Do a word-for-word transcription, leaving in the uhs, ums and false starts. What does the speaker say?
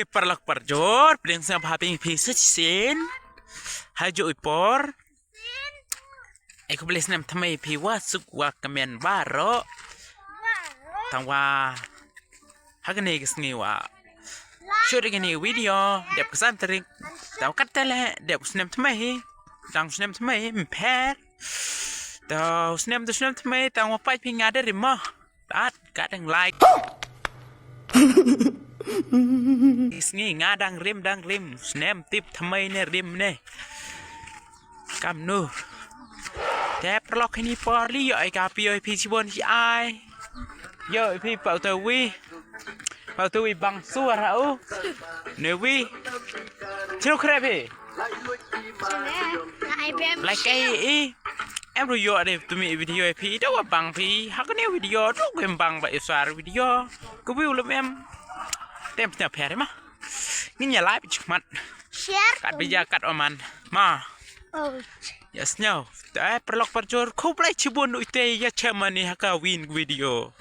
Paralok parajor, pdiang sngewbha ïa phi sa shisien. Ha juh i por. Ai khublei snem thymmai ïa phi wa suk wa kmen baroh. Tang wa ha kane ka sngi wa shoot ïa kane ka video dep ka san tarik. Tang wa kat te leh dep u snem thymmai hi. Tang u snem thymmai hi ym pher. Tang u snem, tang u snem thymmai, tang wa pait phi nga da rim mo. Tat, ka dang like. Sngi nga dang rim, dang rim. Snem tip thymmai ne rim ne. Kamnu. Te paralok kine por lei ïoh ai ka phi, ïoh ai phi shibun shi ai. Ïoh ai phi pau tawi. Pau tawi bang suar ha u. Ne wi. Chru kre phi. Like ai i. Em ruh ïoh de tu mi video ai phi. Da wa bang phi. Ha kane video tu em bang ba i suar video. Ku bi u lum em. Tem snya pher ma. Ngin ïa like chikmat. Share. Kat bija kat oman. Ma. Oh. Yes, no. Te paralok parajor khublei shibun uite ïa chemani ha ka win video.